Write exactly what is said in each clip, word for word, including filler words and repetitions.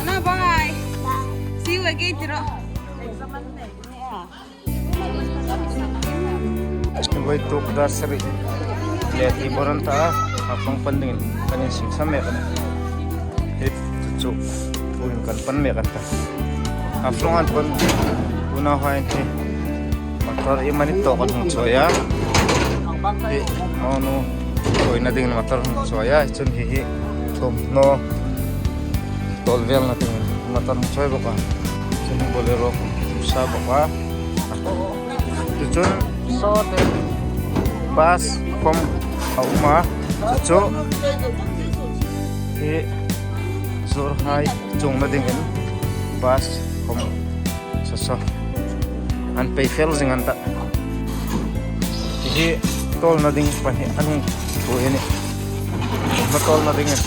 Anna, bye. See you again, Tiro. Voi tuk dar sari. Le ti boran ta, a pang pan ding, kan in sing sam mek. Hi chu, chu, uin kan pan mek an ta. A flung an pan, tuna hai hi. Motor i mani to kan hung choi a. Hi, oh no, choi na ding motor hung choi a. Chun hi hi, thum no. Tol vel na ding motor hung choi bawk a. Chun hi Bolero sa bawk a. Chu chun sawte bus khom a um a. Chu chu hi Jorhai chuongna dingin bus khom sa sa. An pei fel zing an ta. Hi tolna ding pahni an hung thu hi ni. Ma tolna dingin.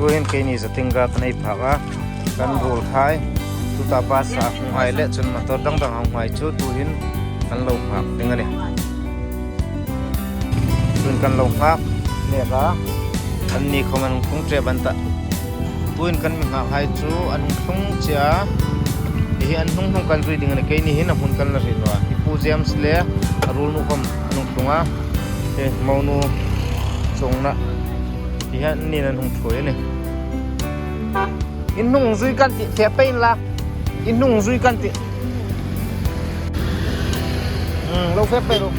Tuhin keini zatinga kan hei phak a. Kan ruol hai, tuta bus a hung hai le chun motor dang dang a hung hai chu tuhin kan lo nghak ding a nih. Tuhin kan lo nghak mek a, anni khom an hung tlung ṭep an ta. Tuhin kan mi nghak hai chu an hung tlung che a. Hi an hnung hnung kan zui ding a nih, keini hin a hmun kan la hriet naw a. Hi Pu James le a ruolnu khom an hung tlung a. Hi monu chuongna. Hi anni an hung ṭhuoi a nih. In hnung zui kan tih, fe pei inla. In hnung zui kan tih. Hmm, lo fe pei ro.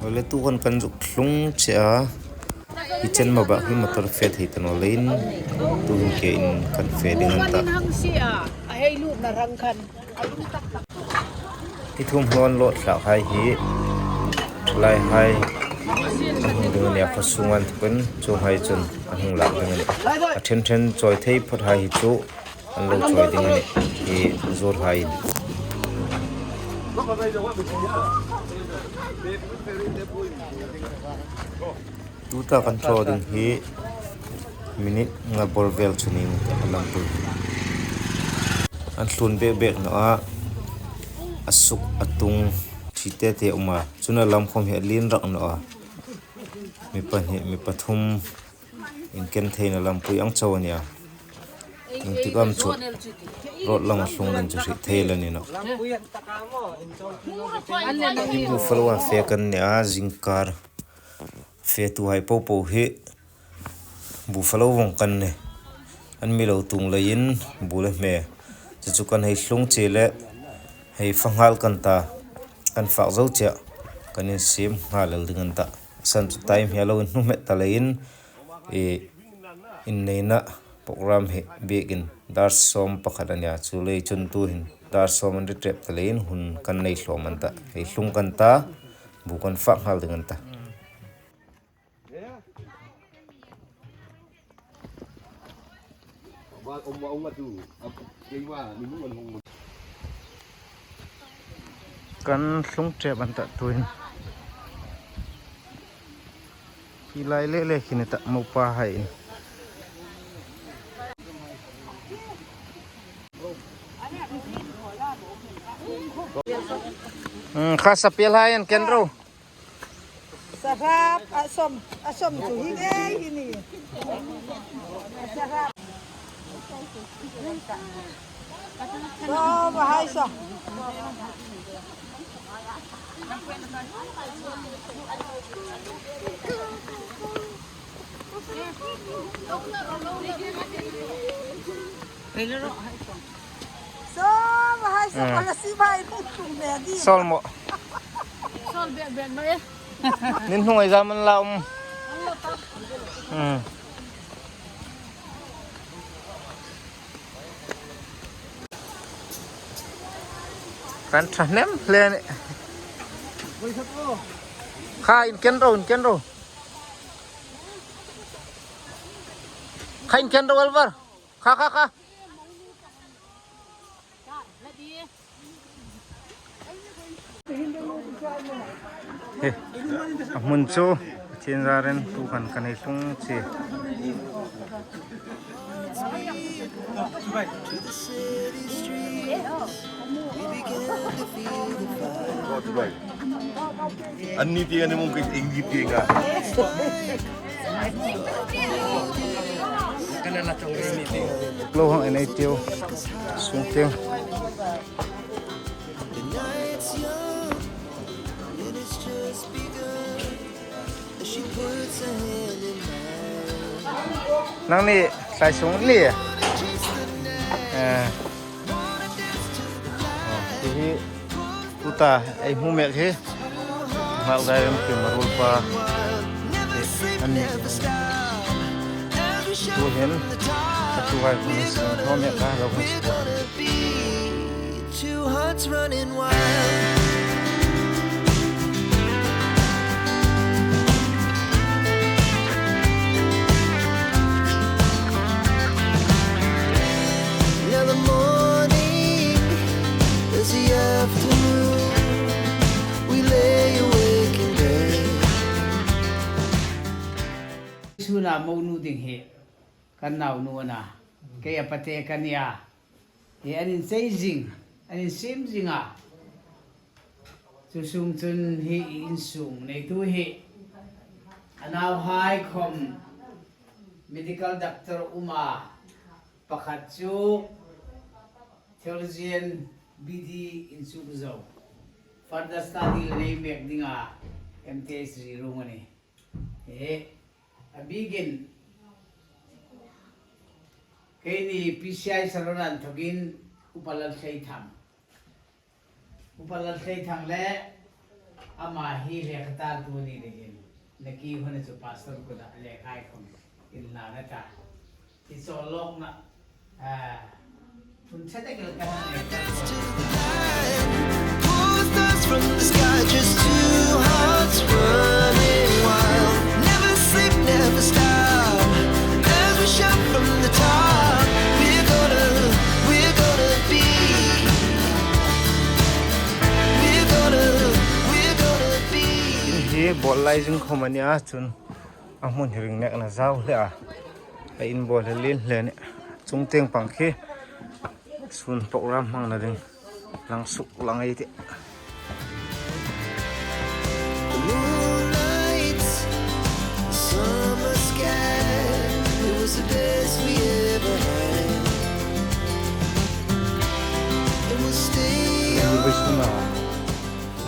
Ole, tu khan kan zuk tlung che a. Hi chen ma bak hi motor fe thei ta naw leiin, tuhin kein kan fe ding an ta. Hang si a, a hei lutna rang khan. Hi thum hnawn lo thlak hai hi, lai hai, a hung ding a nih a, khaw sunga an thawkin, chuong hai chun an hung lak ding a nih. A ṭhen ṭhen chawi thei phawt hai hi chu, an lo chawi ding a nih, hi Jorhai in. Tuta kan thaw ding hi minute nga bawr vel chu ni a lampui. An thlun bek bek naw a, a suk a tung ṭhi te te a um a, chun a lam khom hi a lien rak naw a. Mi pahni, mi pathum in ken theina lampui ang chau a nih a. Ieng tik am chu. Road lam a tlung ding chu hriet thei a ni nawh. Hi Buffalo-a fe kan ni a, zingkar fetuhai popo hi Buffalo vawng kan ni. An mi lo tung leiin bu le hme chu chu kan hei tlung che le hei fa nghal kan ta, kan fak zo che a, kan insiem nghal el ding an ta. San chu time hi a lo inhnu hmet ta leiin, e, inneina program hi biekin dar sawm pakhat a nia, chu lei chun tuhin dar sawm an ri ṭep ta leiin hun kan nei hlawm an ta, hei tlung kan ta, bu kan fak nghal ding an ta. Kan tlung ṭep an ta tuhin. Hi lai le le khi ni ta mopa hai. Hmm, kha sapial hai an ken ro. Sarap, a sawm, a sawm chu hi ngei hi ni. Sarap. Sawm, hai sawm. Sawm, hai sawm, eh, a la si bai tum tum le di. Sawm maw. Sawm bek bek mai. Nin hnung ei zam an la um. Hmm. Kan ṭha hnem hle ni. Kha in ken ro, in ken ro. Kha in ken ro Alvar. Kha, kha, kha. He, a hmun chu Pathien zarin tu khan kan hei tlung che. An ni tieng an ni mong kei, eng ni tieng a. Lo hang en ei tiu. Sung tieng. Nangni tlai sung ni. Eh. Oh, hi hi. Tuta ei hmu mek hi. Hmar dai rem kim ruol pa. An ni. Tuhin. A tu vai khun sin thaw mek ka lo hmu. Two hearts running wild. Now the morning is the afternoon. We lay awake in bed. Suna mo nu ding hi kan nau nu a na. Kei a pate kan nia. Hi an inchei zing, an insiem zing a. Chu sung chun hi insung neitu hi. A nauhai khom medical doctor um a, pakhat chu theologian B D inchuk zo. Further study nei mek dinga M T S ri rung a nih. He, a bikin keini P C I Saron a inthokin Upa Laltleithang. Upa Laltleithang le ama hi lekhatartu ni leiin. Naki huna chu pastor kuta lekha ei khom inla na ta. It's all long na. Ah, hun chate kel ka. Pours dust from the sky, just two hearts running wild. Never sleep, never stop. As we shout from the top, we're gonna, we're gonna be, we're gonna, we're gonna be. Hi bol lai zing khom a nia chun a hmun hi ring mek na zau hle a. A inbawl hi lien hle a nih. Chungtieng pang khi sun program hmangna ding lang suk lang ei tih. The moonlight, the summer sky, it was the best we ever had. Huna,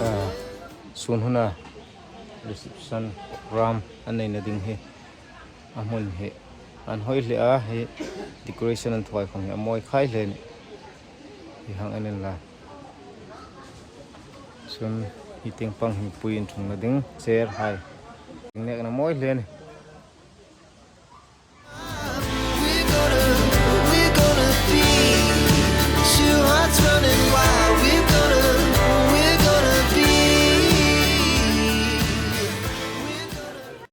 ah, sun huna reception program an neina ding hi a hmun hi an hoi hle a, hi decoration an thawi khawm hi a mawi khai hle a nih. Hi hang en inla. Chun hi tieng pang hi pui inṭhungna ding chair hai. Innek na mawi hle a nih.